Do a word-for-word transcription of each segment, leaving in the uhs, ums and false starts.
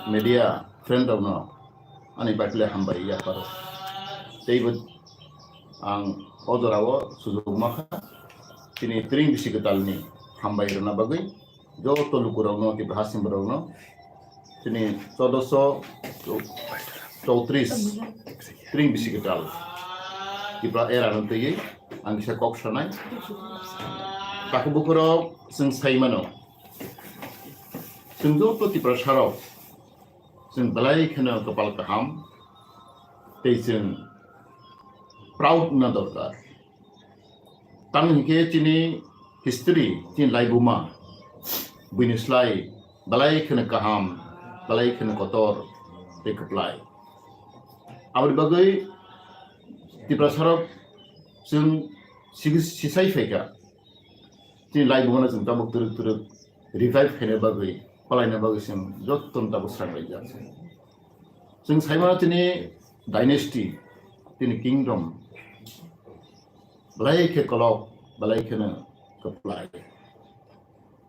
media friend rokno ani bai kle hambai yaparo. Teibo ang o jorao sujukma kha chini tring bisi kwtalni hambai rwna bagwi joto lukurokno, Tipra hasimrokno chini chordoso chowtris tring bisi kwtal Tipra era no twiwi ang kisa kok sanai. Takhuk bukhurok chwng sai mano, chwng joto Tiprasarok chwng belai kheno kwpal kaham tei chwng proud wngna dorkar. Tamni hinkhe chini history, chini laibuma, buini slai belai kheno kaham, belai kheno kotor tei kwplai. Aboni bagwi Tiprasarok chwng sigi-, sisai phaikha. Chini laibumano chwng tabuk twrwk twrwk revive khaina bagwi, palaina bagwi chwng jotono tabuk srang laijak. Chwng saimano chini dynasty, chini kingdom, belai khe kolok, belai kheno kwplai.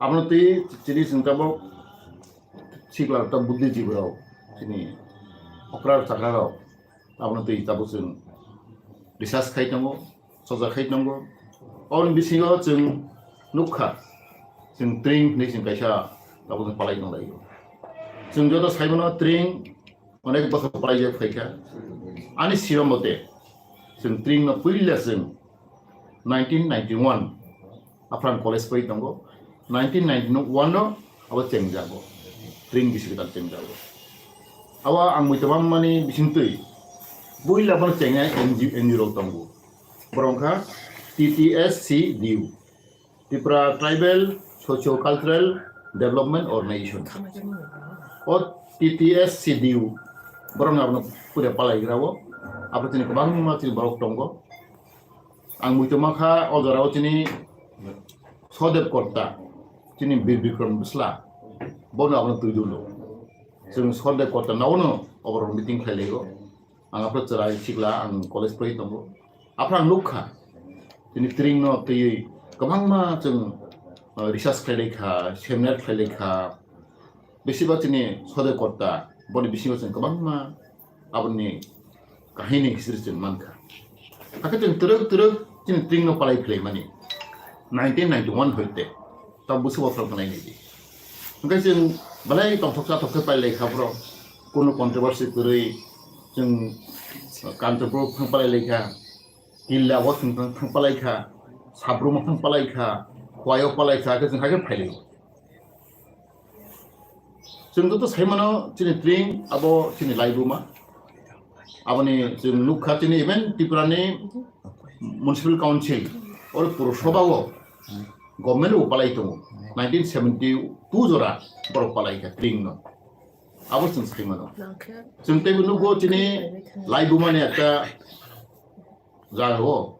Abono twi chini chwng tabuk sikla rok, buddhijibi rok, chini okra chakrarok, abono twi tabuk chwng research khai tongo, soja khai tongo. Aboni bisingo chwng nukha, chwng tring hinwi chwng kaisa tabuk chwng palai tonglaio. Chwng joto saimano tring onek bosor palaijak phaikha. Ani sima mote chwng tring no puila chwng nineteen ninety-one Afran College pai tongo. Nineteen ninety-one no abo chengjago. Tring bisi kwtal chengjago. Abo ang muitu mani bisingtwi buila bono chengnai N G O, N G O rok tongo. Borok wngkha T T S C D U, Tripura Tribal Socio Cultural Development Organization. O T T S C D U borokno abono puila palaigrao. Abo chini kwbangma chini borok tongo. Ang muitu mankha o jorao chini Sodev Korta, chini Bir Bikram Bwsla, bono abono twi dulu. Chwng Sodev Korta nono oborok meeting khlai laio. Ang aphuru chwrai sikla, ang college pori tongo. Aphuru ang nukha, chini tring no twiwi kwbangma chwng, uh, research khlai lai kha, seminar khlai lai kha. Besiba chini Sodev Korta, boni bisingo chwng kwbangma aboni kahini history chwng mankha. Hakhe chwng twrwk twrwk chini tring no palai philai mani. Nineteen ninety-one hoite, ta busu bothor khanai nidi. Hwnkhe chwng belai tongthok chathok khe palai lai kha borok. Kunu controversy kwrwi chwng Kanchanpur thang palai lai kha, Killa o chwng thang, thang palai kha, Sabrum thang palai kha, Khowai o palai kha, khe chwng hakhe phai lai. Chwng joto sai mano chini tring abo chini laibuma. Aboni chwng nukha chini even Tripura ni Municipal Council or Purosabha o government o palai tongo. Nineteen seventy two jora borok palai kha tring no. Abo chwng sai mano. Chwng teibo nugo chini laibuma ni ekta jaga o,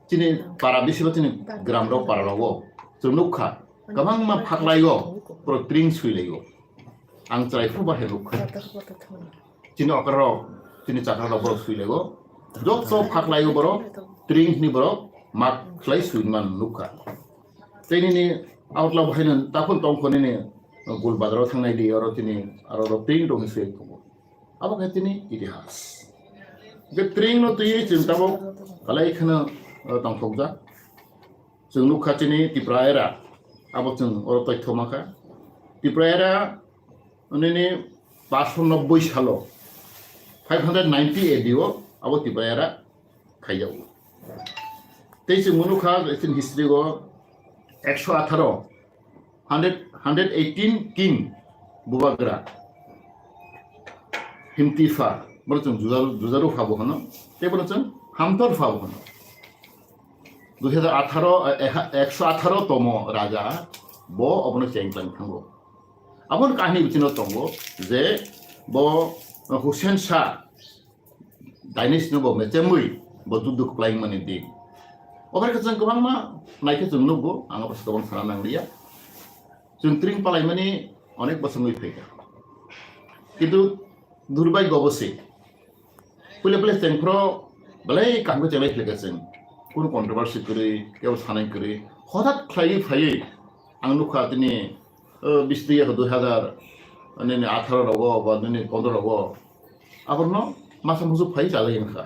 chini para bisi ba chini gram rok para rogo chwng nukha, kwbangma phaklai o borok tring sui lai o. Ang chwrai phuru bahai nukha. Chini okra rok, chini chakra rok borok sui lai o. Joto phaklai o borok tring hwnwi borok mak khlai sui man nukha. Tei nini outla bahai no takhul tongkho nini Gul Bazar o thangnai di, oro chini aro oro tring rok sui tongo. Abo khe chini itihas. Hwnkhe tring no twiwi chwng tabuk belai kheno, uh, tongthokjak. Chwng nukha chini Tripura era, abo chwng oro toithoma kha. Tripura era nini paanch sho nobboi salo, five hundred ninety A D o abo Tripura era khaijago. Tei chwng nukha chini history o ekso atharo, hundred, hundred eighteen king bubagra, Himtipha, bono chwng Jujaru, Jujaru pha bo hwno, tei bono chwng Hamtor pha bo hwno. Dui hajar atharo, eh, eh, ekso atharo tomo raja bo obono chengklang thango. Aboni kahini bisingo tongo je bo, eh, Hussein Shah dynasty no bo mechemwi bo juddo kwplai mani di. Okhai khe chwng kwbangma naikhe chwng nukgo, ang abo se kwbang sana nangliya. Chwng tring palaimani onek bosor wngwi phaikha. Kintu durbhagyo bo se, puila puila chengphro belai kaham khe chenglai phaikha chwng. Kunu controversy kwrwi, kebo sanai kwrwi. Hothat khlaiwi phaiwi ang nukha tini, o, bish dui hajar nini atharo rogo ba nini pondro rogo, aborno masa musu phai chalai wngkha.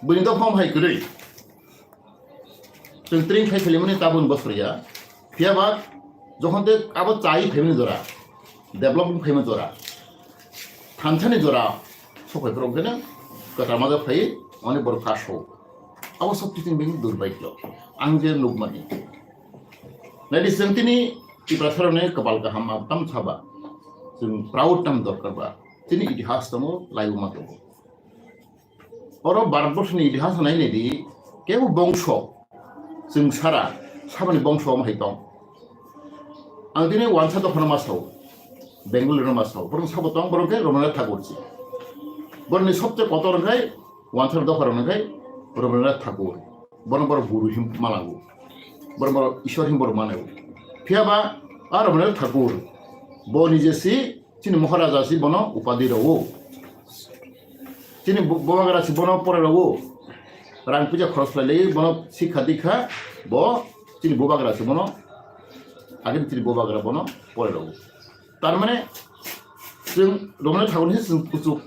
Buini dophano hai kwrwi. Chwng tring khai philimani tabun bosor ya. Phiya ba jokhon te abo chai phaimani jora, development phaimani jora, thansani jora sokhai phuru kene kwtal maja phai oni borok kaso. Abo sob kiching bini durbhagyo. Ang je nukmani. Naidi chwng tini Tiprasarokni kwpal kaham tam saba. Chwng proud tam dorkar ba. Tini itihas tongo, laibuma tongo. Oro Bharatborsoni itihas nai naidi, kebo bongso, chwng sara, saboni bongso omo hai tong. Ang tini wansa dophano ma sao, Bengali no ma sao, borok sabo tong, borok khe Rabindranath Thakur si. Borokni sobse kotor khai, wansa dopha rok khai Rabindranath Thakur. Bono borok guru him malago. Bono borok Ishwar him borok manago. Phiya ba, a Rabindranath Thakur, bo nije si, chini Maharaja si bono upadi rogo. Chini bu-, bubagra si bono pore rogo. Rang puja khoros khlai lai bono sikha dikha bo chini bubagra si bono agini chini bubagra bono pore rogo. Tar mane chwng Rabindranath Thakur ni chwng kuchuk.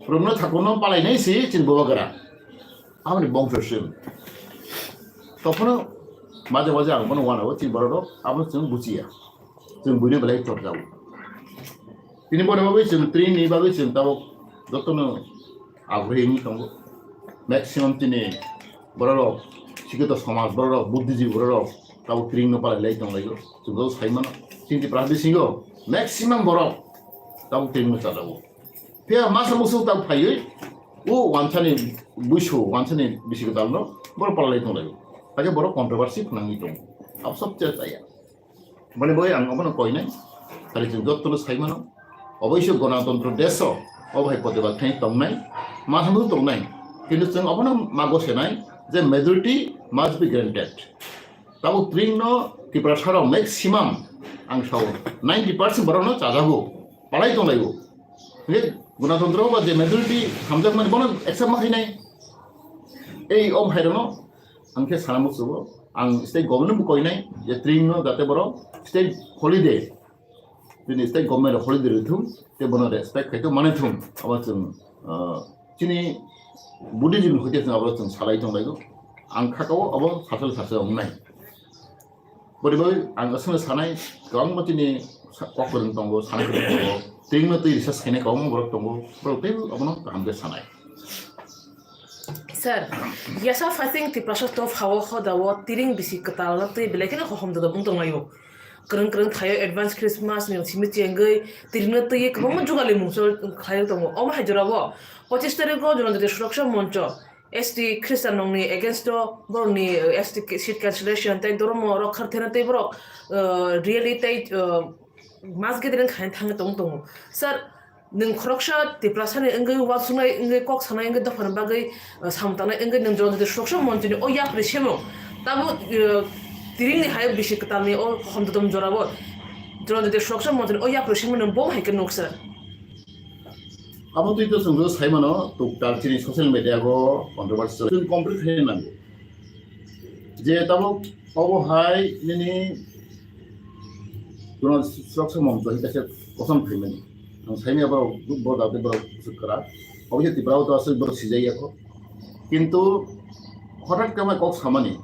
Rabindranath Thakur no palai nai si chini bubagra. Aboni bongso chwng. Tophano maje maje ang bono wanao chini borok rok abo chwng buchiya. Chwng buino belai chorjao. Tini bono bagwi chwng tring ni bagwi chwng tabuk jotono agrohi wngwi tongo. Maximum tini borok rok, sikito somaj borok rok, buddhijibi borok rok tabuk tring no palai lai tong laio. Chwng joto sai mano. Chini Tripura bisingo maximum borok tabuk tring no chajago. Phiya masa musu tabuk phaiwi o wansani buisu, wansani bisi kwtal no borok palai lai tong laio. Hakhe borok controversy phnangwi tongo. Abo sob chaya. Boni bagwi ang obono koinai, tari chwng jotono sai mano, oboiso gonatantro deso, obo hai protibad khlai tongnai, ma thangwi tongnai, kintu chwng obono ma gosenai je majority must be granted. Tabuk tring no Tiprasa rok maximum ang sao ninety percent borok no chajago, palai tonglaio. Hingke gonatantro ba je majority hamjakmani bono accept ma khainai. Ei om hai rokno ang khe sana musugo, ang state government bo koinai je tring no jate borok state holiday, bini state government holiday rithung, tei bono respect khaithung manithung, abo chwng, ah, chini Buddhism hoite chwng abo chwng salai tonglaio. Ang khakao abo sasal sasal wngnai. Boni bagwi ang aswkno sanai, kwbangma chini sa-, kok kwrwng tongo, sana kwrwng tongo, tringno twi risa sainai kwbangma borok tongo, borok tei abono kaham khe sanai. Sir, yasa fasing Tiprasa to phawo hoda o tiring bisi kwtal no twi belai kheno hohom dodom wng tonglaio. Kwrwng kwrwng thaio advance Christmas ni simi chengwi tiringno twi kwbangma jugali mungsa khlai tongo. Omo hai jorao pochis tarikh o Jonojati Suraksha Moncho S T Khristan rokni against o borokni, eh, S T seat cancellation tei dhormo rok kharthena tei borok, eh, rally tei, eh, mass gathering khaina thangwi tong tongo. Sir, nwng khoroksa Tiprasani wngwi uansuknai wngwi kok sanai wngwi dophani bagwi, eh, samung tangnai wngwi nwng Jonojati Suraksha Monchoni o yapri semung tamo, eh, tiringni hai bisi kwtalni o hohom dodom jorao Jonojati Suraksha Monchoni o yapri semung nwng bo hai khe nuk sir? Abo twi to chwng sai mano, tuktal chini social media go controversy chwng complete khe nango. Je tabuk obo hai nini kuno Suraksha Moncho hai kaisa kosom phaimani. Ang saimya borok bo date borok swkra. Obo je Tripura o to aswk borok sijai yakho. Kintu hothat khe mai kok samani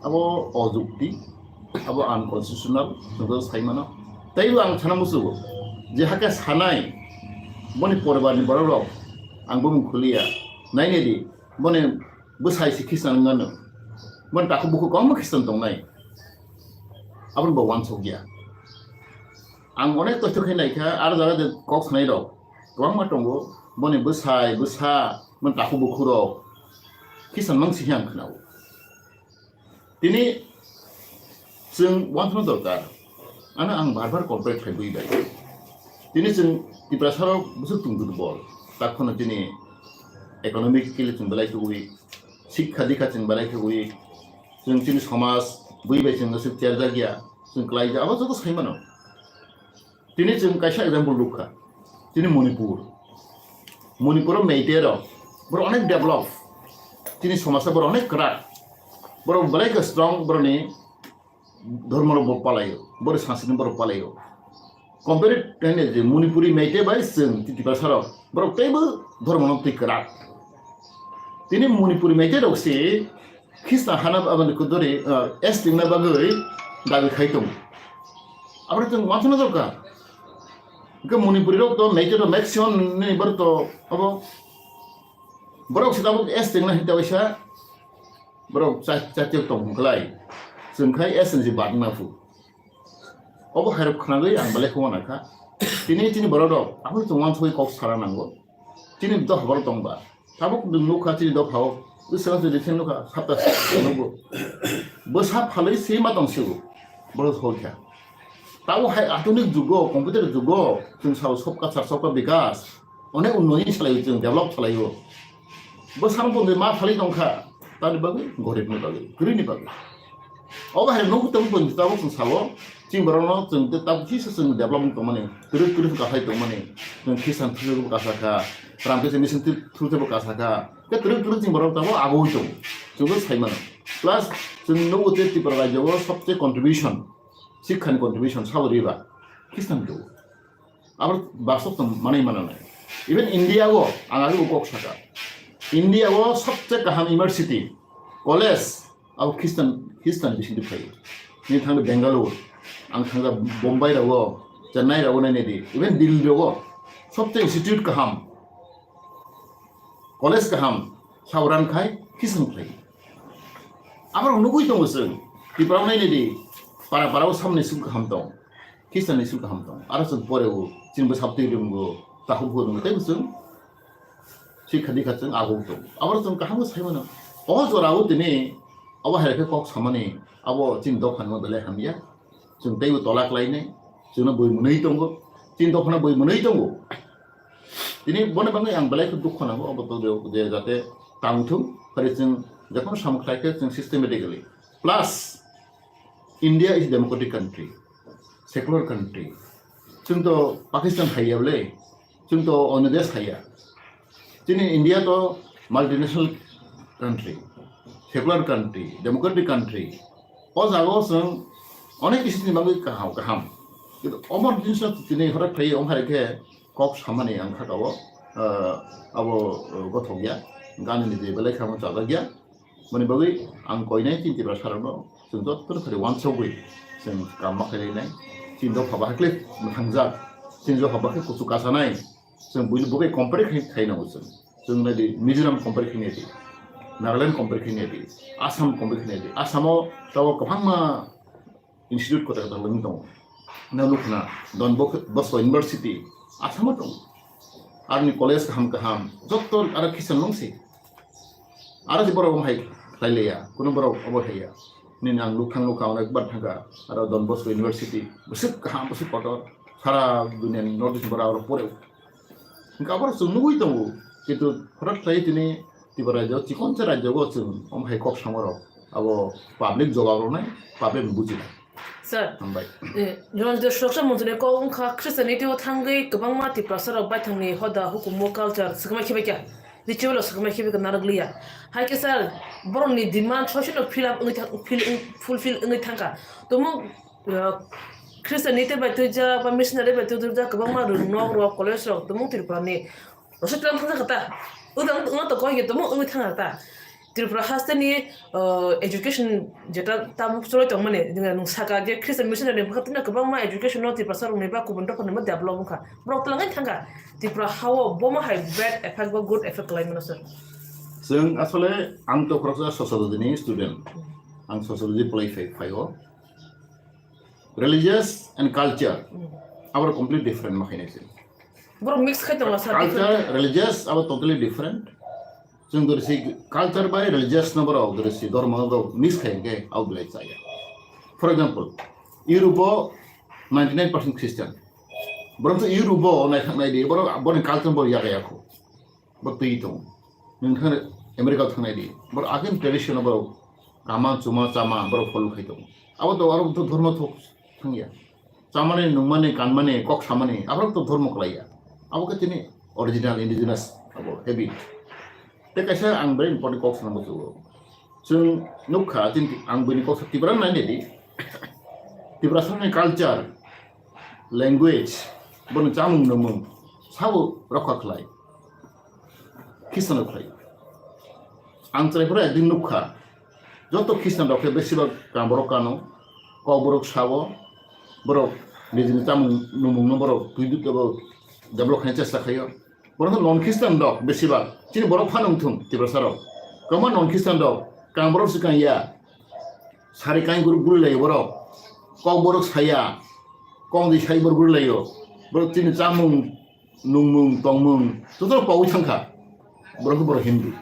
abo ojukti. Abo unconstitutional, chwng sai mano. Teibo ang sana musugo, je hakhe sanai, boni poribarni borok rok, ang bumung khuliya, nainai di, boni bwsai se khisan wngano, boni takhuk bukhuk kwbangma khisan tongnai, aboni bo uansukya. Ang onek toitho khe naikha, aro jaga de kok sanai rok kwbangma tongo, boni bwsai, bwsa, boni takhuk bukhuk rok khisan mang se ang khwnao. Tini chwng uansukna dorkar. Ano ang bar bar complain khlai bui bai. Tini chwng Tiprasa rok bwswk chwng durbol. Tak phano tini economically chwng belai khe weak, sikha dikha chwng belai khe weak, chwng tini somaj bui bai chwng aswk cherjak ya, chwng klai ja, abo joto sai mano. Tini chwng kaisa example rwkha, tini Manipur. Manipur o Meitei rok, borok onek develop. Tini somaj o borok onek kwrak. Borok belai khe strong, borokni dhormo rok bo palaio, borok sanskrit borok palaio. Compare khainai je Manipuri Meitei bai chwng Tiprasa rok, borok teibo dhormo no twi kwrak. Tini Manipuri Meitei rok se Khristan hana aboni kudori, ah, S T wngna bagwi dabi khai tongo. Aboni chwng wansukna dorkar. Hwnkhe Manipuri rok to Meitei rok maximum ni borok to abo borok se tabuk S T wngna hinta waisa borok cha-, chatiyok tong hwnkhlai chwng khai S N C bad wngna phu. Obo hairok khwnagwi ang belai khe uanakha. Tini chini borok rok aphuru chwng wansugwi kok sana nango. Chini dopha borok tongba. Tabuk nwng nukha chini dophao. Bwskango chwng recent nukha sapta nukgo. Bwsa phalwi se ma tongsigo. Borok hoikha. Tabuk hai adhunik jugo, computer jugo, chwng sao sobka sar sobka bikas. Onek unnoyon salai chwng, develop salai o. Bo samung tongde ma phalwi tongkha, tamni bagwi, goribni bagwi, kwrwini bagwi. Obo hai nukgo tong tong tabuk chwng sao, chini borokno chwng tei tabuk kisa chwng develop wng tongmani, kwrwi kwrwi kha hai tongmani, chwng Khristan thwngwi bo kasa kha, Ramkrishna Mission thwngwi bo kasa kha, tei kwrwi kwrwi chini borok tabuk agoi tongo, chwngbo sai mano. Plus chwng nukgo tei Tripura rajyo o sobse contribution, sikhani contribution sabo riba, Khristan tong. Abo bastob tong manwi mano nai. Even India o ang abo kok saka. India o sobse kaham university, college abo Khristan, Khristan bisingtwi phaio. Nini thangdi Bangalore, ang thangkha Bombay rogo, Chennai rogo nainai di, even Delhi rogo sobse institute kaham, college kaham, saboran khai Khristan phlai. Aborok nugui tongo chwng, Tripura o nainai di, para para o samni school kaham tong. Khristanni school kaham tong. Aro chwng pore o, chini bwsa twi rwngo, takhuk bo rwngo, tei bo chwng sikha dikha chwng aguk tong. Abo chwng kaham khe sai mano. O jora o tini abo hai khe kok samani, abo chini dophani mo belai hamya. Chwng teibo tola khlainai, chwngno bui mwnwi tongo, chini dophano bui mwnwi tongo. Tini bono bagwi ang belai khe dukho nango, obo to je jate tang thung, phari chwng jephano samung khlai khe chwng systematically. Plus, India is democratic country, secular country. Chwng to Pakistan hai ya bole, chwng to onno desh hai ya. Chini India to multinational country, secular country, democratic country. O jaga o chwng onek kisi ni bagwi kaham, kaham. Kintu omo jinsa tini horak phai ong hai khe kok samani ang kha o, ah, abo, ah, gothok ya, gani ni je belai khamo chajak ya. Mani bagwi ang koinai chini Tiprasa rokno chwng joto phari wansugwi chwng kam ma khainai, chini dopha bahai khe mwthangjak, chini dopha bahai kuchuk kasanai, chwng buini bagwi compare khai, khai nango chwng. Chwng nai di Mizoram compare khai nai di, Nagaland compare khai nai di, Assam compare khai nai di. Assam o tabuk kwbangma institute kwtal kwtal wng tongo. Nang nukna Don Bosco University Assam o tongo. Aroni college kaham kaham joto aro kisa nungsi. Aro je borok omo hai khlai liya, kuno borok obo hai ya. Nini ang nuk thang nukha, onek bar thangkha, aro Don Bosco University, bwswk kaham, bwswk kotor, sara duniani North East borok aro pore. Hingke abo chwng nugui tongo, kintu horat khlai tini Tripura rajyo, chikonsa rajyo o chwng omo hai kok samarok, abo public jobab rwnai, public bujinai. Sir, hambai. Eh, Ronjit Sroksa Montri ni kok wngkha Christianity o thangwi kwbangma Tiprasa rok baithangni hoda, hukumu, culture swkangma khibai kha. Ritual o swkangma khibai kha narwk liya. Hai khe sir, borok ni demand soisano fill up wngwi thang-, fill wng-, fulfill wngwi thangkha. Tumung, eh, Christianity bai twijak ba missionary bai twijak kwbangma rwng nok rok, college rok tumung Tripura ni Rosok tlang thang kata. Udang, udang to koi gitu, mo umi thang kata. Tripura haste ni, uh, education jeta tamu choloi tong mani, dengan nung saka je Christian missionary bwkha tino kwbangma education no Tripura sarung ni ba kubun rok ni mo develop wngkha. Borok tlang thangka. Tripura hao bomo hai bad effect ba good effect klai mano sir. Chwng asole ang to khoroksa sociology ni student. Ang sociology play phai, phai o. Religious and culture, hmm, abo complete different ma khainai se. Borok mix khai tongo sir, culture, different. Religious abo totally different. Chwng dori si culture bai religious no borok dori si dhormo no borok mix khai hwnkhe abo belai chaya. For example, Europe o ninety nine percent Christian. Borok to Europe o nai thang nai di, borok boni culture borok yaga yakho. Bo twi tongo. Nwng thang America thangnai di. Borok agin tradition borok kama chuma chama borok follow khai tongo. Abo to aro to dhormo thok thangya. Chamani, nungmani, kanmani, kok samani, aborok to dhormo klaiya. Abo khe tini original indigenous abo habit. Tei kaisa ang very important kok sana muchungo. Chwng nukha, chini ang buini kok sa Tipra nai nai di. Tiprasa ni culture, language, boni chamung nungmung sabo rokha khlai. Khristiano khlai. Ang chwrai phuru ekdin nukha, joto Khristian rok khe besibak kam borok kano, kokborok sao, borok nijini chamung nungmungno borok twi develop khaina chesta khaio. Borok non Khristian rok besibak, chini borok phano wngthung Tiprasa rok. Kwbangma non Khristian rok, kang borok swkang ya, sari kain guruk gurui lai borok, kok borok saya, kok di sai borok gurui laio, borok chini chamung, nungmung, tongmung, joto paui thangkha, borok borok Hindu.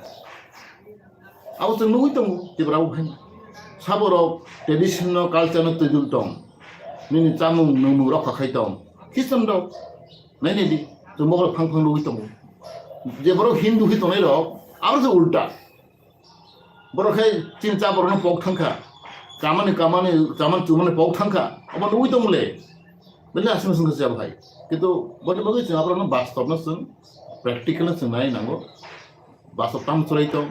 Abo chwng nugui tongo, Tripura o hai. Saborok traditional culture no twijul tong, nini chamung, nungmung rokha khai tong, Khristian rok. Nainai di, chwng bokhorok phang phang nugui tongo. Je borok Hindu hi tongnai rok, abo se ulta. Borok khe chini cha borokno pok thangkha. Kamani, kamani, chaman chumani pok thangkha. Obo nugui tongmole. Bele aswk swngkha se abo hai. Kintu boni bagwi chwng aborokno bastob no chwng practical no chwng nai nango. Bastob tam chwrai tong.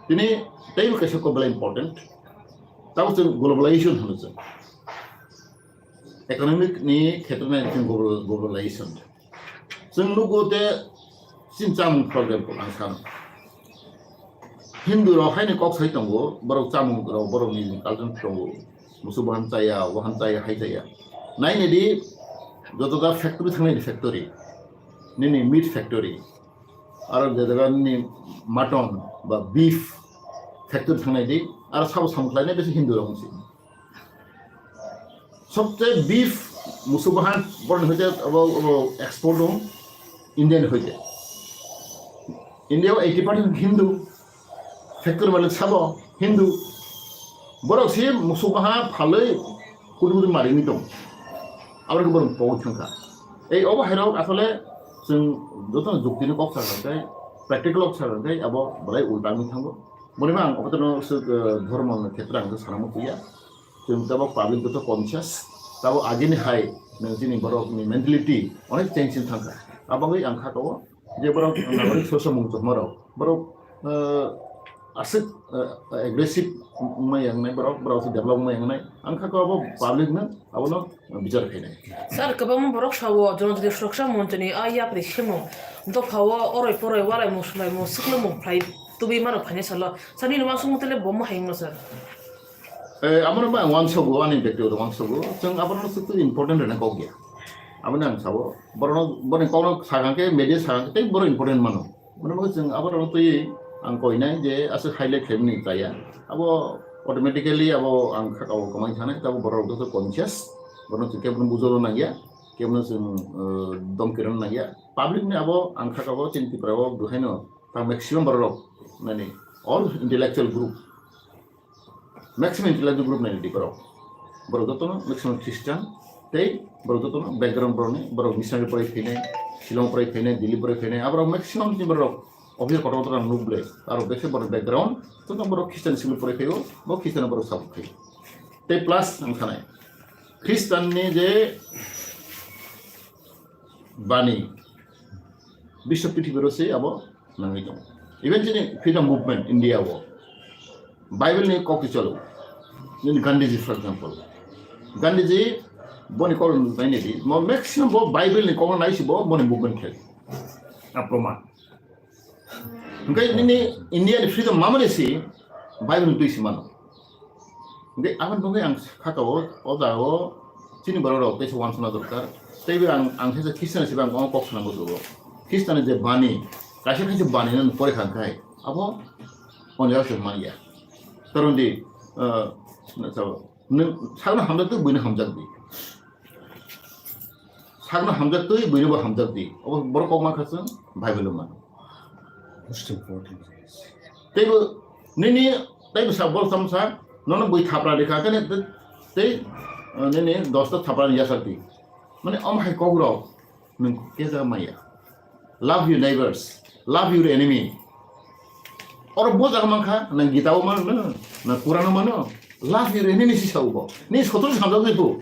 Tini teibo kaisa kok belai important. Tamo chwng globalization hwno chwng. Economic ni khetre nai chwng global-, globalization. Chwng nugo de chini chamung problem ko ang sano. Hindu rok haino kok sai tongo, borok chamung rok borok ni culture tongo. Musu bahan chaya, wahan chaya, hai chaya. Naini di joto da factory thangnai di factory. Nini meat factory. Aro je jaga nini mutton ba beef factory thangnai di. Aro sabo samkhlai nai besi Hindu rok si. Sobse beef musu bahan borni hoite abo, abo export dong Indian hoite. India o eighty percent Hindu, factory malik sabo Hindu. Borok si musu bahan phalwi kudi kudi marini dong. Abo khe borok pogwi thangkha. Ei obo hairok asole chwng joto jukti ni kok sakha khe, practical kok sakha khe abo belai ulta wngwi thango. Boni ma ang obo no dhormo ni khetre ang sana mukuya. Chwng tabok public joto conscious, tabok agini hai nwng chini borok ni mentality onek change wng thangkha. Aboni ang kha kao je borok nagorik sosa mung tongma rok borok, eh, aswk, eh, aggressive wngma yang nai borok, borok aswk develop wngma yang nai. Ang kha kao abo public no abono bichar khainai. Sir, kwbangma borok sao Jonojati Suraksha Monchoni a yapri khemo dophao oroi poroi walai musulai mu swkno mung phlai tubui mano phainai salo. Sani no aswk mutele bomma hayungno sir. Eh, abono ba ang uansogo, ani bektigoto uansogo. Chwng abono swk important rwna kok ya. Aboni ang sabo, borokno, borokni kokno sakha khe, media sakha khe, tei borok important mano. Aboni bagwi chwng aborokno twiwi ang koinai je aswk highlight khlaimani chaya. Abo automatically abo ang kha-, abo kwmai thanai, tabo borok joto conscious, borokno chwng kebono bujolo nangya, kebono chwng, eh, domkirano nangya. Public ni abo ang kha-, abo chini Tripura o duhaino ta maximum borok nani all intellectual group. Maximum intellectual group nai di borok. Borok jotono maximum Christian, tei borok jotono background borokni, borok missionary porai phainai, Shillong porai phainai, Delhi porai phainai, aborok maximum ni borok officer kotor kotor ang nukle, aro bese borok background, joto borok Christian school porai phaio, bo Christian borok sabuk phaio. Tei plus ang sanai, Christian ni je bani, biswa prithibiro se abo nangwi tongo. Even chini freedom movement India o Bible ni kok chalo. Nini Gandhiji, for example. Gandhiji boni kok nai nai di. Mo maximum bo Bible ni kok nai si bo boni movement khe. A proman. Hingke nini India ni freedom mamani si Bible ni twi si mano. Hingke aboni bagwi ang kha kao, o jaga o chini borok rok teisa uansukna dorkar. Tei bo ang, ang khe Christian si ang kok sana bujio. Christian je bani, kaisa kaisa bani no pore kha khai, abo onjak se manya. Karon di, eh, na sao, nung sakno hamjak di, buino hamjak di. Sakno hamjak twi, buino bo hamjak di. Obo borok kok mankha chwng Bible o mano. Most important. Teibo nini, teibo sa bol sam sa, nono bui thapra rikha khe ne, tei, eh, nini dosta thapra ni yasar di. Mane om hai kok rok nung kesa maya. Love your neighbors, love your enemy. Oro bo jaga mankha, na Gita o mano, na Quran o mano, love your enemy si sao bo. Ni sotro samjak ni bo.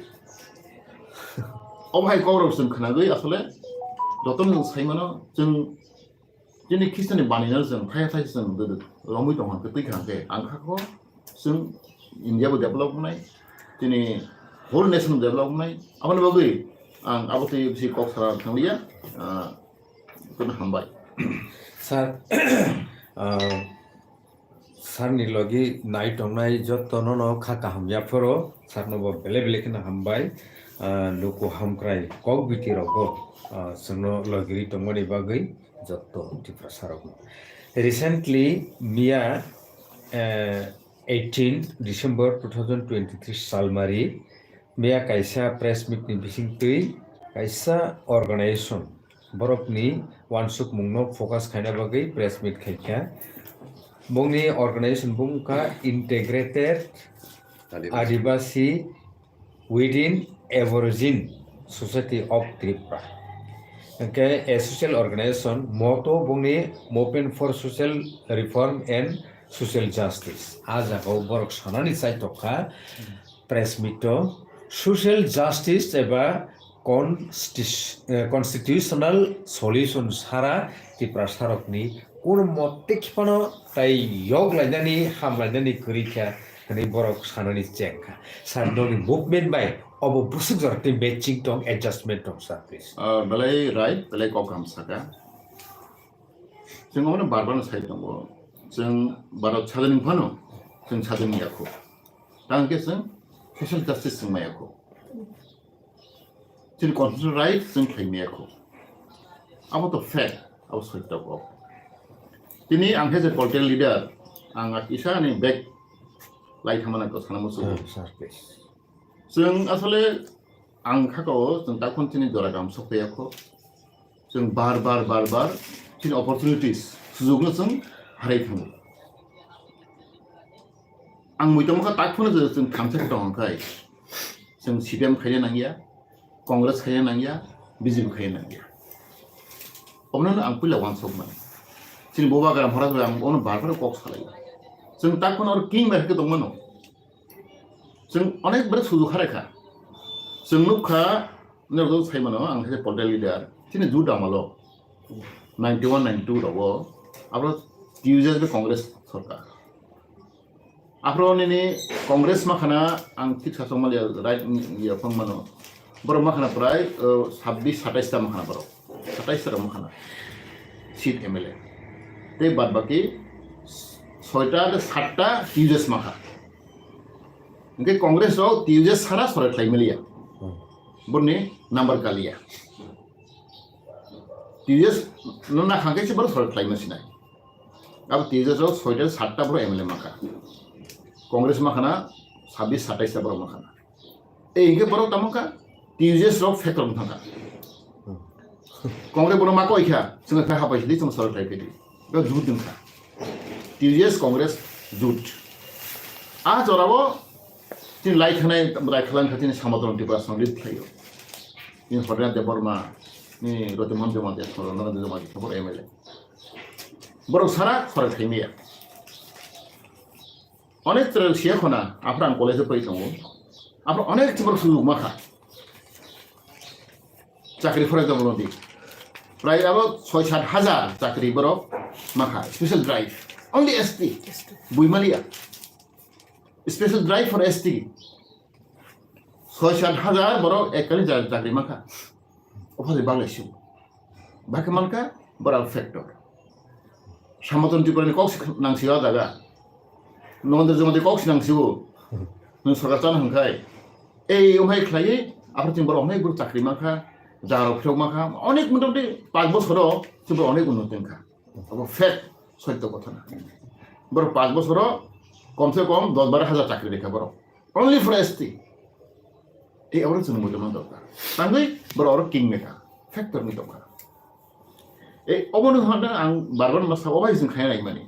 Obo hai kok rok chwng khwnagwi asole jotono chwng sai mano, chwng chini Christian ni bani no chwng thaya thaya chwng romwi tong kha khe, twi kha khe, ang kha kho chwng India bo develop wngnai, chini whole nation bo develop wngnai. Aboni bagwi Ang abo twi bisi kok sana thanglia, ah, kono hambai. Sir, ah, sir ni logi nai tongnai jotto no no kha kaham yaphoro, sir no bo bele bele kheno hambai. Ah, luku hamkrai kok biti rogo, ah, chwngno logiri tongmani bagwi jotto Tiprasa rokno. Recently, miya, eh, eighteen December two thousand twenty-three salmari, miya kaisa press meet ni bisingtwi kaisa organization borokni wansukmungno focus khaina bagwi press meet khaikha. Bongni organization bungkha Integrated Adivasi. Adivasi within Aborigine Society of Tripura. Hwnkhe a social organization, motto bongni Movement for Social Reform and Social Justice. A jagao borok sanani chai tongkha press meet o, social justice eba constis-, eh, constitutional solution sara Tiprasa rokni kono mote khipano tai yog lainani, ham lainani kwrwi kha hwnwi borok sanani cheng kha. Sir, nokni movement bai obo bwswk jora tei matching tong, adjustment tong, sir, please. Ah, belai right, belai kok ham saka. Chwng omono bar bar no sai tongo. Chwng Bharat sadin phano chwng sadin yakho. Tang khe chwng social justice chwng maya kho. Chini constitutional right chwng khlai maya kho. Abo to fact, abo soityo kok. Tini ang khe je political leader, ang kisa ani back lai thangmana ko sana musu. Hmm, sir, please. Chwng asole ang kha ko chwng takhon chini jora gam sok ya kho. Chwng bar bar, bar bar chini opportunities, sujugno chwng harai thango. Ang muitu mokha tak phano je chwng thamsa khe tong khai. Chwng C P M khaina nangya, Congress khaina nangya, B J P khaina nangya. Obono ang puila wansok mani. Chini boba gram hora ang ono bar bar kok salai. Chwng tak phano or king bai khe tong mano. Chwng onek bar sujug harai kha. Chwng nuk kha, norok sai mano ang khe political leader. Chini jut amalo ninety one, ninety two rogo abro T U J S bai Congress sorkar. Aphro nini Congress makhana ang thik sasok maliya, right, ya phang mano. Borok makhana prai, uh, sabbish satais ta makhana borok. Satais ta makhana seat M L A. Tei bad baki soita de satta T U J S makha. Hingke Congress rok T U J S sara sorai khlai maliya. Hmm. Borni number kaliya. T U J S no na khangke se borok sorai khlai ma sinai. Abo T U J S rok soita satta borok M L A makha. Congress makhana sabbish satais ta borok makhana. Ei hingke borok tamo kha T U J S rok factor wng thangkha. Congress bono ma koi kha, chwng kha hapai sidi chwng sorai khlai phidi. Bo jut wng kha. T U J S Congress jut. A jorao chini lai thangnai rai khalang kha chini Samodron Tripura song lead khlaio. Chini Hotendra Debbarma, ni Rotimohan Jamatia, Rotimohan Jamatia, khobor M L A. Borok sara khorok khaimaya. Onek chwrai siya khona, aphra ang college-o pori tongo. Aphra onek chibor sujug makha. Chakri phore tongmani. Prai abo soi sat hajar chakri borok makha. Special drive. Only S T. Buimaliya. Special drive for S T. Soi sat hajar borok ekali ja-, chakri makha. Ophadi baglaisio. Bakhe mankha boral factor. Samodron Tripurani kok si nangsio a jaga. Nongdor Jamatia kok si nangsio. Nwng sorkar chana hwnkhai. Ei, omo hai khlaiwi, aphar chini borok onek borok chakri mankha, jagarok phirok mankha, onek motamoti panch bosoro chini borok onek unnoti wngkha. Abo fact, soityo kotha na. Borok panch bosoro komse kom dos baro hajar chakri rikha borok. Only for S T. Ei, abo chwng muitu man dorkar. Tangwi borok oro king mekha, factor wngwi tongkha. Ei, obono hwnna ang bar bar ma sa, obo hai chwng khaina naimani.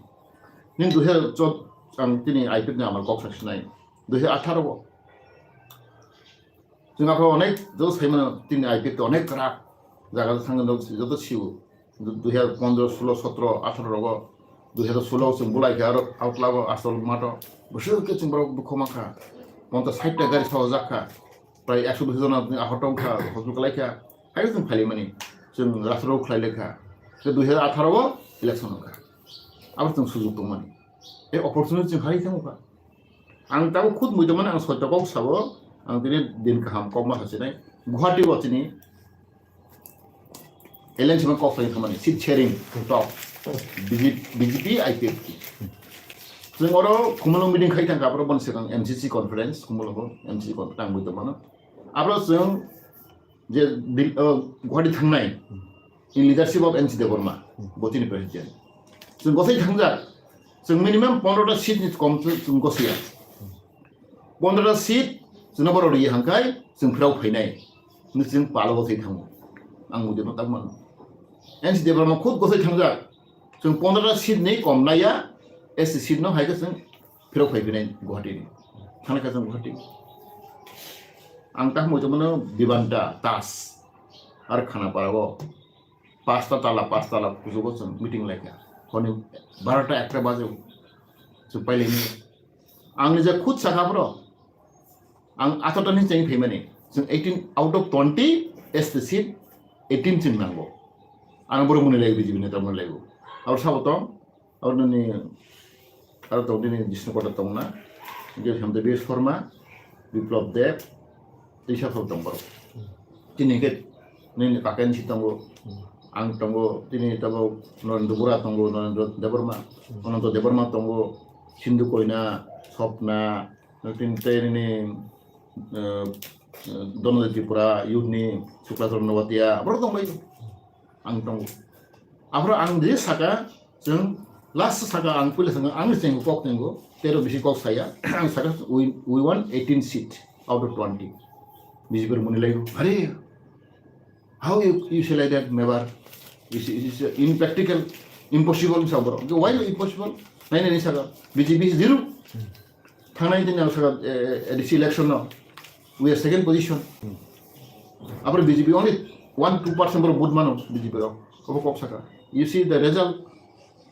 Nini dui hajar chod, ang tini I P F ni amar kok sak sinai. Dui hajar atharo o. Chwng aphro onek joto sai mano, tini I P F to onek kwrak jaga thangwi joto sio. Dui hajar pondro, sulo, sotro, atharo rogo, dui hajar sulo chwng bulai khe aro outlago Asol mato. Bwswk khe chwng borok dukho mankha. Ponchas sait ta gari sawajak kha. Prai ekso bish jona ahot wngkha, hospital kalaikha. Hai chwng phailaimani. Chwng rastro khlai lekha. Khe dui hajar atharo o election wngkha. Abo chwng sujug tongmani. Ei opportunity chwng hai thangkha. Ang tabuk khud muitu mano ang soityo kok sabo, ang tini din kaham kok ma sasinai. Guwahati o chini alliance ma kok sai thamani seat sharing talk B J P, B J P, I P F T. Chwng oro Khumulwng meeting khai thangkha, abro bon swkang M C C conference, Khumulwngo M C C conference ang buitongmano. Abro chwng je Dil-, uh, Guwahati thangnai in leadership of M C Debbarma, bo chini president. Chwng gosai thangjak, chwng minimum pondro ta seat ni kom chwng, chwng gosaya. Pondro ta seat chwngno borok riya hangkai chwng phirok phainai. Ni chwng palo gosai thango. Ang mujurno tak mano. M C Debbarma khud gosai thangjak. Chwng pondro ta seat ni kom laiya, S T seat no hai khe chwng phirok phai phinai Guwahati ni. Thana khe chwng Guwahati. Ang tak mujurno Bibanta, Tas, ar Khanapara o. Pasta tala, pasta tala kuchugo chwng meeting laikha. Honi barota ekta bajo chwng pailai ni. Ang nija khud sakha bro. Ang atorta ni cheng phaimani. Chwng eighteen out of twenty S T seat eighteen chwng nango. Ang boro muni laigo B J P neta muni laigo. Abro sabo tong. Aboni aro tong tini Jishnu Kothar tongna, hingke Hemanta Biswa Sarma, Biplab Deb, tei sabo tong borok. Tini hingke nini kaka ni si tongo, ang tongo, tini tongo Narendra Bora tongo, Narendra Debbarma, Ananta Debbarma tongo, Sindhu Koina, Swapna, tini tei nini, eh, eh, Dhananjay Tripura, youth ni Shukla Chandra Noatia, borok tongbai. Ang tongo. Aphuru ang je saka, chwng last saka, ang puila saka, ang chenggo kok chenggo, tero bisi kok saya, ang saka, we, we won eighteen seat out of twenty. B J P rok muni laigo, "Are, how you, you say like that, Mebar? It's, it's impractical, impossible," sa borok. Why impossible? Nai nai saka, B J P zero. Thangnai din ang saka, eh, A D C election no, we are second position. Aphuru B J P only one two percent borok vote mano B J P rok. Obo kok saka. You see the result.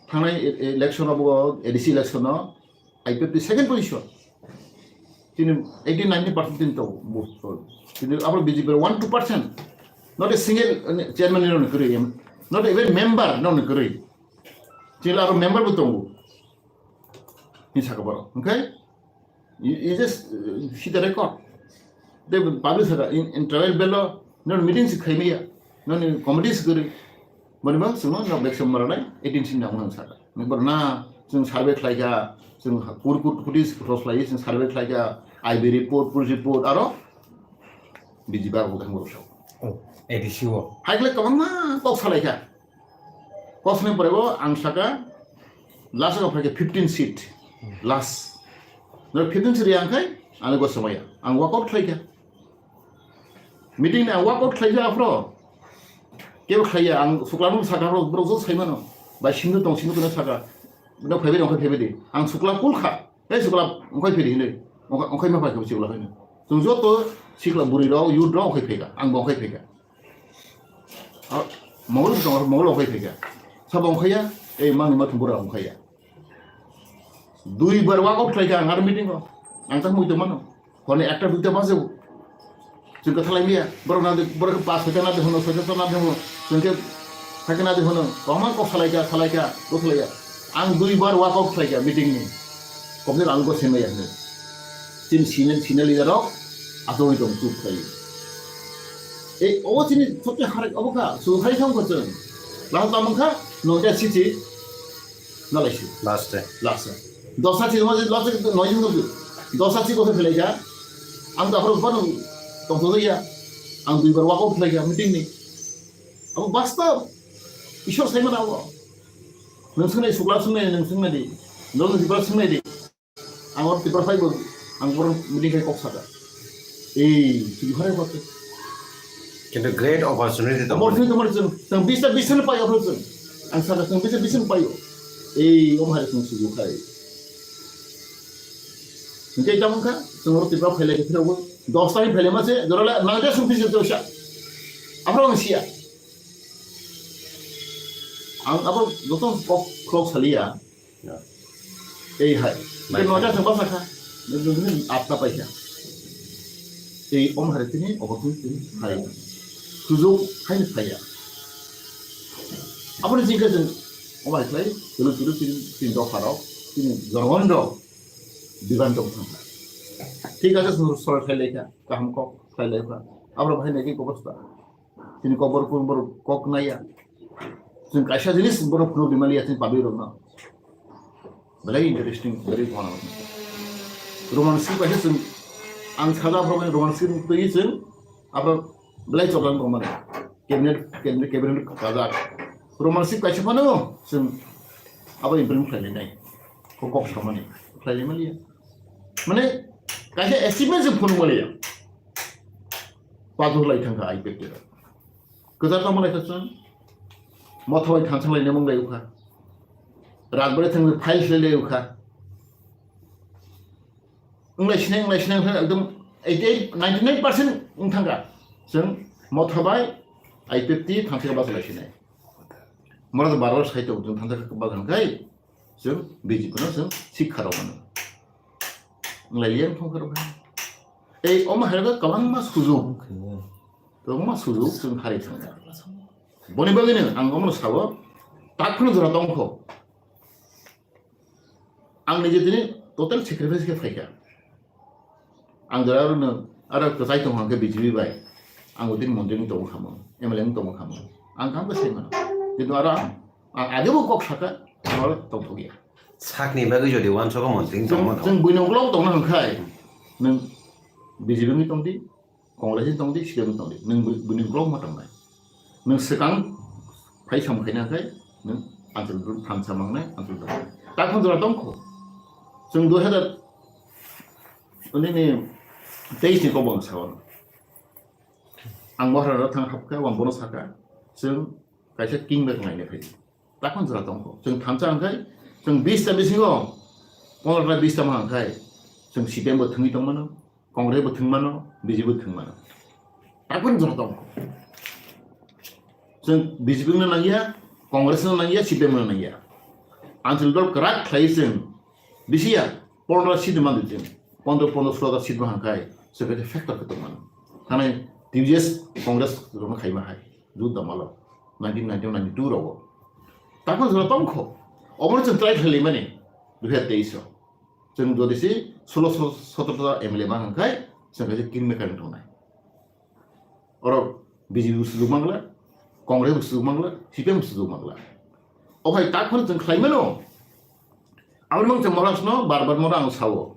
Thangnai e-, election obo A D C election no I P F T second position. Tini eighty ninety percent din to vote. Tini aphuru B J P one two percent. Not a single, uh, chairman no kwrwi. Not even member no kwrwi. Tini aro member bo tongo. Ni saka borok. Okay? You, you just, uh, see the record. The public saka in, in tribal belo, non meeting si khaimaya, non committee si kori. Bani bang sima no beksa maranai, eighteen sin nang saka. Ni bor na, sung survey khlaika, sung kur kur kutis cross lai, sung survey khlaika, I B report, police report, aro B J P abo kang borok. Oh, A D C o. Hai khlai kabang ma kok salaika. Kosni pore bo ang saka last o phaikhe fifteen seat, last. No fifteen seat yang khai ang go somaya. Ang walk out khlaikha. Meeting ni ang walk out khlaikha aphro. Kebo khlaiya ang sukla no saka aphro borok jo saimano. Bai sindhu tong sindhu kono saka. No phaibai rong khai phaibai di. Ang sukla kul kha. Hei sukla ongkhai phiri hinwi. Ongkhai, ongkhai ma phai khe sukla hinwi. Chwng joto sikla bwrwi rok, youth rok ongkhai phaikha. Ang bo ongkhai phaikha. Ah, mongol tong, mongol ongkhai phaikha. Sabo ongkhaiya, ei mangni ma thum bura ongkhaiya. Dui bar walk out khlaikha ang aro meeting o. Ang tak mui tongmano. Hone ekta duita baje bo. Chwng kwtha lai maya. Borok na de, borok pas hoita na de hono, soita na de hono. Chwng khe thake na de hono. Kwbangma kok salaika, salaika, kok salaika. Ang dui bar walk out khlaika meeting ni. Komni ang go semaya hwnwi. Chini senior, senior leader rok atoi tong chup khai. Ei, obo chini sokya harek obo kha, su khai thang ko chwng. Lahal tamang kha, no ja si chi. Nalai si. Last day. Last day. Dosa chi mo last day no jing no. Dosa chi ko phelai ja. Ang da hor ban tong to ya. Ang dui bar walk out khlai ja meeting ni. Abo bastav. Ishwar sai mana abo. Nung sunai sukla sunai nung sunai di. Nung sukla sunai di. Ang oro Tripura phaibo, ang borok meeting khai kok saka. Ei, chwng phai kok. Kintu great opportunity tong. Opportunity tong chwng, chwng bisa bisa no pai opor chwng. Ang saka chwng bisa bisa no pai. Ei, om hari chwng suju khai. Hingke tamo kha, chwng oro Tripura phailai khe phirok bo, dos ta ni phailai ma se, jora le nang ja sung phisi to sha. Aphro ang sia. Ang abo joto kok, kok salia. Ya. Ei hai. Mai Tei noja hai. Thang basa kha. Nini atta paisa. Ei om hari tini, obo tini, tini hai. Sujuk hai ni phaiya. Aboni jingka jeng om hai khlai, tulu tulu tini, tini dopha rok, tini jorgon rok, diban dok thang. Thik ase, sur sor khlai lekha, kaham kok khlai lekha. Abro bahai nai khe kobor sa. Chini kobor kun borok kok naiya. Chwng kaisa jinis borok phunuk rimaliya chini public rokno. Belai interesting, belai khwana. Roman script kaisa chwng ang saja borok Roman script twi chwng abro belai chobang tong mani. Cabinet, cabinet, cabinet kajak. Roman script kaisa phano chwng abo implement khlainai. Kok kok samani khlainai maliya. Mane kaisa achievement se phunuk maliya. Pathor lai thangkha I P F T rok. Kwchar tamo lai kha chwng. Motha bai thansa lai nemung lai ukha. Rajbari thang file se lai ukha. Wnglai sinai, wnglai sinai, wnglai ekdom eighty eight, ninety nine percent wng thangkha. Chwng motha bai I P F T thansa basa lai sinai. Mora bar bar sai tongo, chwng thansa basa khai. Chwng B J P no chwng sikha rw mano. Wng lai yang thong kha rw hai. Ei, omo hai rw kwbangma sujuk. Kwbangma sujuk chwng hari thang kha. Boni bagwi no ang omo no sabo, tak phano jora tong kho. Ang nije tini total sacrifice khe phai kha. Ang jora aro no, aro kwchai tong hang khe B J P bai. Ang bo tini montri wng tong kha mo, M L A wng tong kha mo. Ang kam khe sai mano. Kintu aro ang, ang age bo kok saka, ang aro tong thok ya. Sakni bagwi jodi uansukha montri wng tong Chwng, mano. Chwng buino uklok tongna hwn khai, nwng B J P wngwi tong di, Congress wngwi tong di, C P M wngwi tong di, nwng bu-, buino uklok ma tongnai. Nwng swkang phai samung khaina khai, nwng Anchal thansa mangnai, Anchal thansa. Takhon jora tong kho. Chwng dui hazar, nini teis ni kobong sao. Ang bohrano thang hapkha, ang bono saka, chwng kaisa king bag naina phai. Takhon jora tong kho. Chwng thansa hwn khai, chwng bis ta bisingo, pondro ta bis ta ma hwn khai, chwng C P M bo thwngwi tong mano, Congress bo thwng mano, B J P bo thwng mano. Takhon jora tong kho. Chwng B J P no nangya, Congress no nangya, C P M no nangya. Anchal dol kwrak khlai chwng bisi ya, pondro seat man di chwng, pondro, pondro, solo ta seat ma hwn khai, chwng khe factor khe tong mano. Thani T V S Congress rokno khaima hai, jut da malo, nineteen ninety-one ninety-two rogo. Takhon jora tong kho, obono chwng try khlai mani, dui hazar teis o. Chwng jodi se solo, sotro ta M L A ma hwn khai, chwng khe kingmaker wng tongnai. Oro B J P bo sujuk mangla, Congress bo sujuk mangla, C P M bo sujuk mangla. O hai tak phano chwng khlai mano. Aboni mang chwng Maharashtra no bar bar mano ang sao.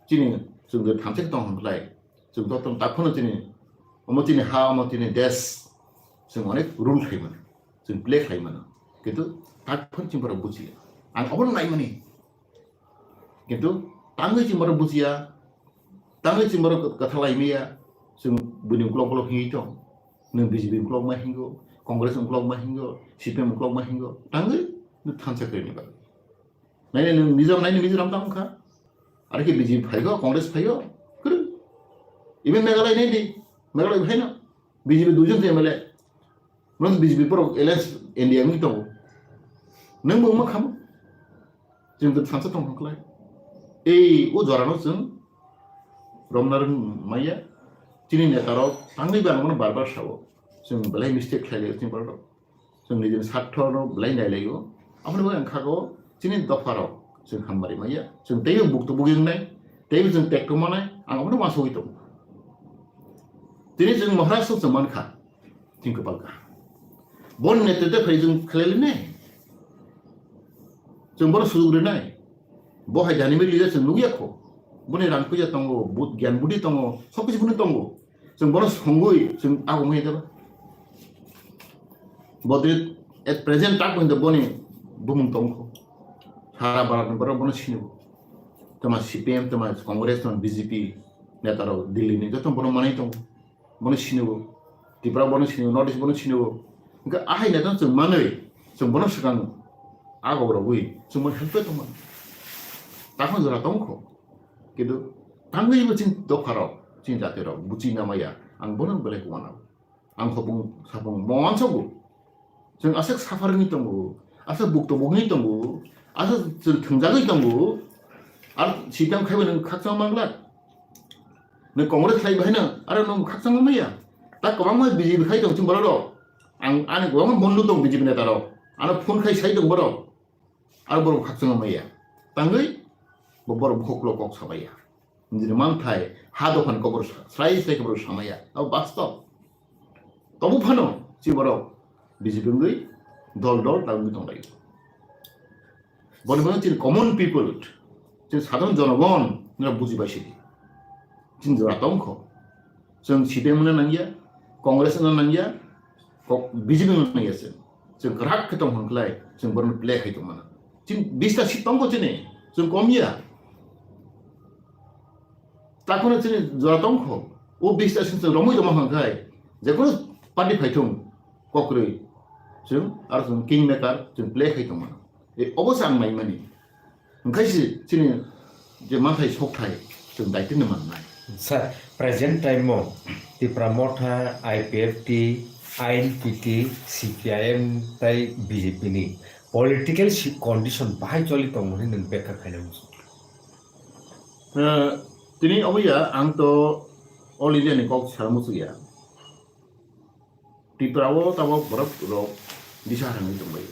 Chini chwng je thansa khe tong hwn khlai. Chwng to tong tak phano chini, omo chini ha, omo chini desh. Chwng onek rule khlai mano. Chwng play khlai mano. Kintu tak phano chini borok bujiya. Ang obono nai mani. Kintu tangwi chini borok bujiya, tangwi chini borok kwtha lai maya, chwng buini uklok uklok hingwi tong. Nwng B J P uklok ma hingo, Congress uklok ma hingo, C P M uklok ma hingo, tangwi nwng thansa kwrwini bagwi. Naina nwng Mizoram, naina Mizoram tamo kha. Are khe B J P phaigo, Congress phaigo, kwrwng. Even Meghalaya naidi, Meghalaya phaino. B J P duijon se M L A. Mano B J P borok alliance India wngwi tongo. Nwng bo wngma khamo. Chwng to thansa tong khlai. Ei o jora no chwng romna rwng maya. Chini neta rok tangwi ba nono bar bar sao. Chwng belai mistake khlai lai chini borok. Chwng nijini sartho no belai nai lai o. Aboni bagwi ang kha go chini dopha rok chwng hamari maya. Chwng teibo bukto bugwi wngnai. Teibo chwng tekto manai. Ang abono uansugwi tongo. Tini chwng Maharashtra chwng mankha, chwng kwpal kaham. Boni netrite phai chwng khlai line. Chwng bono sujuk rinai. Bo hai jani mili chwng nukya kho. Boni rang puja tongo, but gyan budi tongo, sob kichu boni tongo. Chwng bono songwi chwng abo mui deba. Bodri at present tak hinda boni bumung tongkho. Sara Bharat ni borok bono sinibo. Tama C P M, tama Congress, tama B J P neta rok Delhi ni joto bono manai tongo. Bono sinibo. Tripura bono sinibo, North East bono sinibo. Hingke ahai neta chwng manwi, chwng bono swkang ago rogwi, chwng bono help tongma. Takhon jora tongkho. Kintu tangwi bo chini dopha rok, chini jati rok, buchi namaya. Ang bono belai kuana. Ang hopung sapung mon sogo. Chwng aswk suffer wngwi tongo, aswk bukto bugwi tongo, aswk chwng thwngjagwi tongo. Ar sitang khaiba nwng khakchang mangla. Nwng Congress khlai bahai no, aro nwng khakchang maya. Ta kwbangma B J P khai tong chwng borok rok. Ang ani kwbangma bondu tong B J P neta rok. Ano phone khai sai tong borok. Aro borok khakchang maya. Tangwi bo borok bukhuk lo kok sabaya. Nini manthai ha dophani kobor srai srai kobor samaya. Abo bastob. Tobo phano chi borok B J P wngwi dol dol ta wngwi tonglaio. Boni bagwi chini common people, chini sadharon jonogon nira buji bai sidi. Chini jora tongkho. Chwng C P M no nangya, Congress no nangya, kok-, B J P no nangya chwng. Chwng kwrak khe tong hwn khlai, chwng borokno play khai tongmano. Chini bista seat tongkho chini, chwng komya. Takhwno chini jora tongkho, o bista seat chwng romwi tongma hwn khai, jekono party phaithung kokrwi, chwng aro chwng king maker, chwng play khai tongmano. E, obo se ang naimani. Hwnkhe se chini je manthai sokthai chwng daitwino mannai. Sir, present time o Tipra Motha, I P F T, I N P T, C P I M tai B J P ni political si-, condition bahai choli tongmani nwng bekha khaina muchung. Eh, tini obo ya, ang to All India ni kok sal muchung ya. Tripura o tabok borok rok disa harang wngwi tongbai.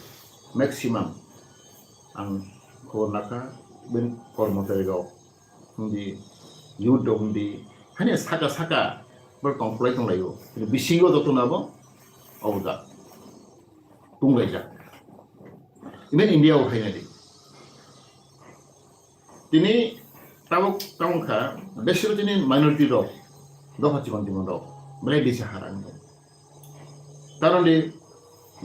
Maximum ang khobor nakha, ben kormochari rok hwndi, youth rok hwndi, hani saka saka borok tong phlai tong laio. Bini bisingo joto nabo obo jak, tong lai jak. Even India o hai nadi. Tini tabok tamo kha, besero tini minority rok, dopha chikon chikon rok, belai disa harang tong. Karon di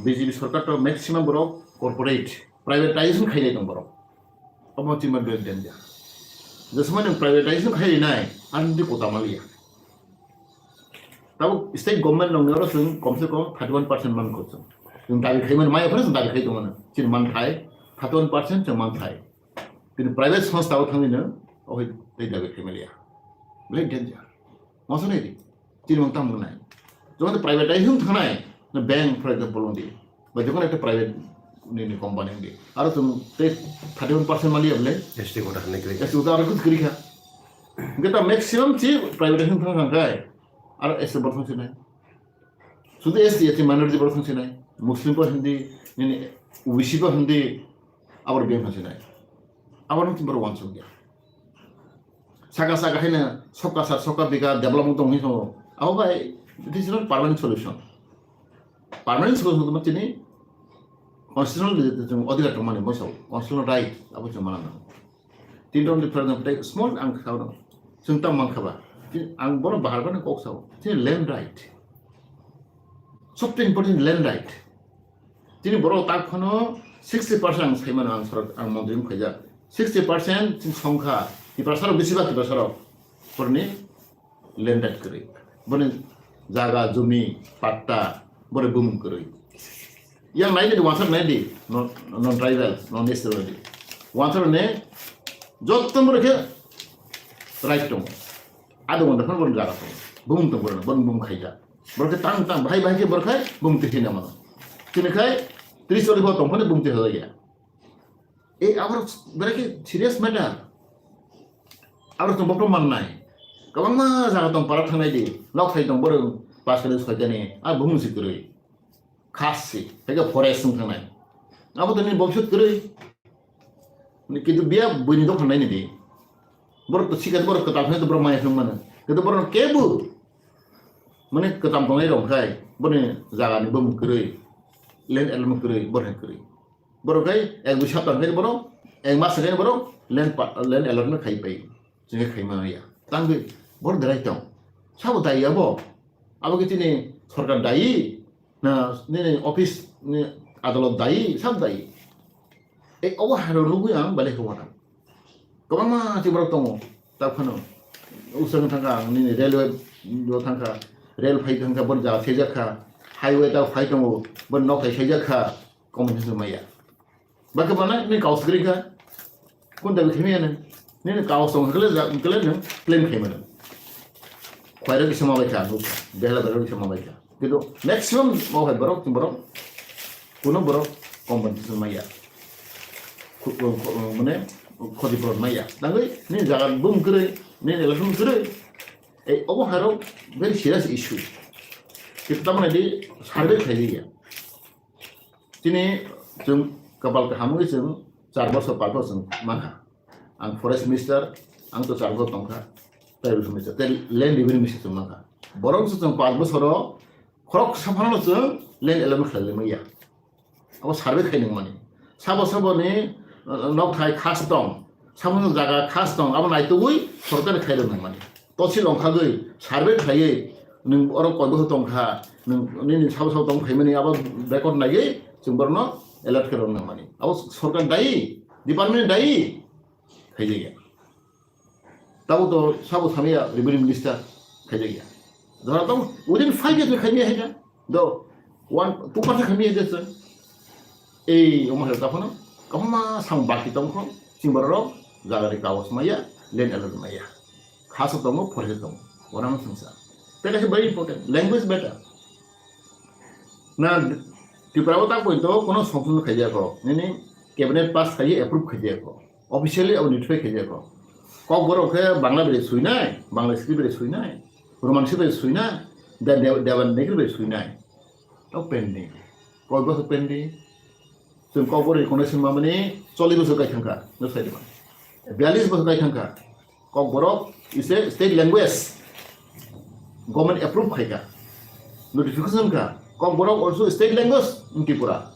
B J P sorkar to maximum borok corporate, privatization khailai tong borok. Omo chima belai danger. Jesmani privatization khailai nai, ang di kota maliya. Tabok state government nongni oro chwng komse kom thirty one percent man kho chwng. Chwng dabi khaimani maya phano chwng dabi khai tongmano. Chini manthai thirty one percent chwng manthai. Tini private songstha o thangwi no, o hai tei dabi khai maliya. Belai danger. Masa nai di. Chini mang tamo nai. Jokon privatization thangnai, na bank, for example, wngdi. Ba jokon ekta private ni, ni company wngdi. Aro chwng tei thirty one percent maliya belai. S T kota hanai kwrwi. S T kota aro kwrwi kha. Hwnkhe ta maximum chi privatization thang thang khai. Aro S T borok thang sinai. Sudu S T, S T minority borok thang sinai. Muslim bo hindi, nini O B C bo hindi, abor beng thang sinai. Abor nung borok wansuk ya. Saka saka haino sokka sar sokka bika development tong hinwi thango. Abo bai, it is not permanent solution. Permanent solution tongma chini constitutional odhikar tongmani moso, constitutional right abo chwng mana nango. Tin rok ni phrang tei small ang kha rok. Chwng tam man kha ba. Tin ang bono bahar bana kok sao. Tin land right. Sobse important land right. Tini borok tak phano sixty percent ang sai mano ang sorok ang montri wng khaijak. Sixty percent chwng songkha. Tiprasa rok bisi ba Tiprasa rok. Porni land right kwrwi. Boni jaga, jumi, patta, bore bumung kwrwi. Yang nai di, wansar nai di, non, non tribal, non S T nai di. Wansar ne, jotto bore khe right tong. Ado wanda phano bore jaga tong. Bumung tong bore, bore bumung khaija. Bore khe tang tang, bahai bahai khe bore khai bumung twi hina mano. Tini khai tris chori bo tong phano bumung twi hajak ya. E, abo berai khe serious matter. Abo tong bokno mannai. Kwbangma jaga tong para thangnai di. Nok thai tong borok pas kali soi tani. A bumung si kwrwi. Khas si. Hai khe forest wng thangnai. Abo to nini bobiswt kwrwi. Ni kintu biya buini dok thangnai ni di. Borok to sikha borok kwtal thangwi to borok maya phung mano. Kintu borok kebo. Mane kwtal tongnai rok khai. Boni jaga ni bumung kwrwi. Land allotment kwrwi. Borok hai kwrwi. Borok hai ek dui sapta hwnkhe borok, ek mas hwnkhe borok land pa-, land allotment khai pai. Chwng khe khai mano ya. Tangwi borok derai tong. Sabo dayi abo? Abo khe chini sorkar dayi? Na nini office ni adalot dayi? Sab dayi. E obo hai rok nugwi ang belai khe uanang. Kwbangma chini borok tongo. Tak phano usang thangkha ang nini railway o thangkha. Rail phai thangkha, boni jaga saijakha. Highway ta phai tongo, boni nok thai saijakha. Compensation maya. Bakhe bana nini kaos kwrwi kha. Kun dabi khaimaya nang. Nini kaos tong hakle ja, hakle nang claim khaima nang. Khwairok kisa ma bai kha, nukha. Behla berok kisa ma bai kha. Kintu maximum ma bai borok, borok, kuno borok compensation maya. Khu-, khu-, mane khoti puron maya. Tangwi nini jaga bum kwrwi, nini election kwrwi. Ei, obo hai rok very serious issue. Kintu tamani di survey khlai liya. Chini chwng kapal kaham wngwi chwng char bosor pal bosor chwng mankha. Ang forest minister, ang to char bosor tongkha. Tribal minister, tei land revenue minister chwng mankha. Borok se chwng panch bosoro khorok saphano chwng land allotment khlai limaya. Abo survey khai nang mani. Sabo sabo ni, uh, nok thai khas tong, sabo no jaga khas tong, abo naitugwi sorkar khai rw nang mani. Tosi longkhagwi survey khlaiwi nwng oro koi bosor tong kha, nwng nini sabo sabo tong khaimani abo record naiwi chwng borokno alert khe rw nang mani. Abo sorkar dayi, department dayi, khaijak ya. Tabo to sabo samya revenue minister khaijak ya. Jora tong within five years khaimya haida. Do one two percent khaimya haida sir. Ei omo hai taphano kahma sam baki tongkho chimbarok jaga ni kawas maya, land allot maya. Khasa tongo, forest tongo. Wana no sungsa. Tei kaisa very important, language matter. Na Tripura o tak pointo kono songkon khaijak kho. Nini cabinet pass khaiye approve khaijak kho. Officially abo notify khaijak kho. Kokborok khe Bangla bai suinai, Bangla script bai suinai, Roman script bai suinai, da Dev-, Devanagari bai suinai. Tau pending. Koi bosor pending. Chwng Kokborok recognition mamani chollish bosor kai thangkha. No sai diba. Biyallish bosor kai thangkha. Kokborok is a state language. Government approve khaikha. Notification kha. Kokborok also state language in Tripura.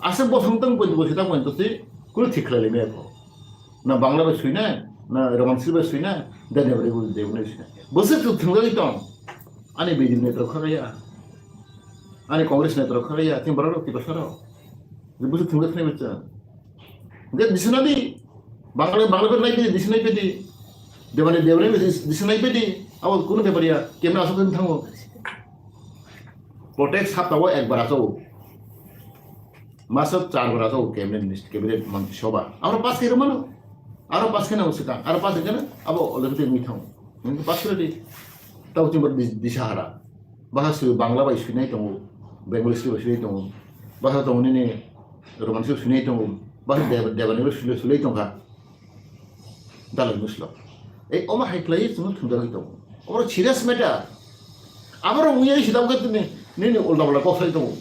Aswk bosong tong poito bosi ta poito si kunu thik khlai limaya kho. Na Bangla bai suinai, na Roman script bai suinai, Devanagari bai suinai. Boswk thwk thwngjagwi tong. Ani B J P netra khagaya. Ani Congress netra khagaya. Tin borok rok tiprasa rok. Boswk thwngjak khnai bwchwng. Hingke disina di, Bangla, Bangla bai nai pedi, disina pedi. Debani, Debani bai dis-, disina pedi. Abo kunu bepar ya, kemna asok khe thango. Protect sapta o ekbar asok. Masok char bar asok cabinet minister, cabinet mantri sabha. Aro pass khe mano. Aro pass khe na usika. Aro pass khe na abo olebte mi thango. Nung pass khe di. Tau chimbar di, di sahara. Bahasa Bangla bai suinai tongo, Bengali script bai suinai tongo, bahasa tongo nini Roman script suinai tongo, bahasa Dev-, Devanagari bai suinai, suinai tongkha. Dalai muslo. Ei, omo hai khlai chwng thwngjagwi tongo. Oro serious matter. Aboro wngya si dam khe tini, nini ulda ulda kok sai tongo.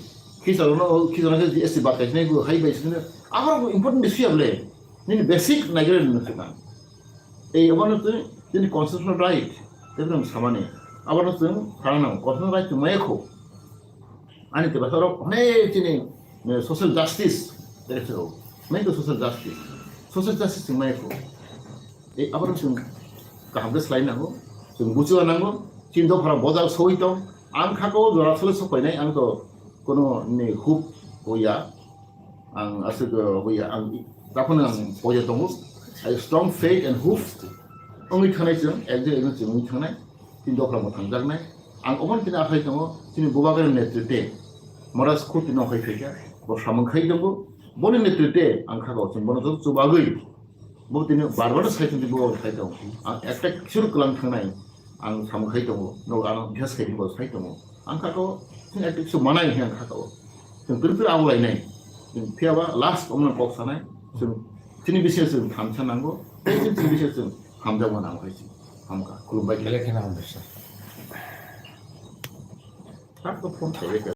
Khicharo no, khicharo no S T bad kaisinai bo hai bai sinai. Aboro important issue ya bole. Nini basic naigra nini swkang. Ei, abono chwng chini constitutional right, tei samani. Abono chwng sana nango, constitutional right chwng maya kho. Ani tei basarok onek chini, eh, social justice, tei se rok. Nai to social justice. Social justice chwng maya kho. Ei, abono chwng kaham khe slai nango, chwng buchua nango, chini dophara bojak soi tong, ang khako jora sole sopainai, ang to kono ni hope hoya. Ang aswk, uh, hoya, ang i-, taphano ang hoya tongo. I strong faith and hope. Wngwi thangnai chwng, ekjon ekjon chwng wngwi thangnai. Chini dophra bo thangjaknai. Ang omo tini aphai tongo, chini Bubagra netrite. Maharaj khud tini okhai phaikha. Bo samung khai tongo. Boni netrite ang khaka chwng bono joto chubagwi. Bo tini bar bar sai tongdi, bo sai tongo. Ang ekta kisur kwlang thangnai. Ang samung khai tongo, no ano bihas khai bo sai tongo. Ang khaka o, chwng ekta kisu manai hwnwi ang khaka o. Chwng pir pir ang lainai. Chwng phiya ba last omno kok sanai. Chwng chini bising chwng thamsa nango. Tei chwng chini bising chwng hamjakma nango hai chwng. Hamkha, khulumbai khe. Belai kheno hambai sir. Tak to phone khai kha.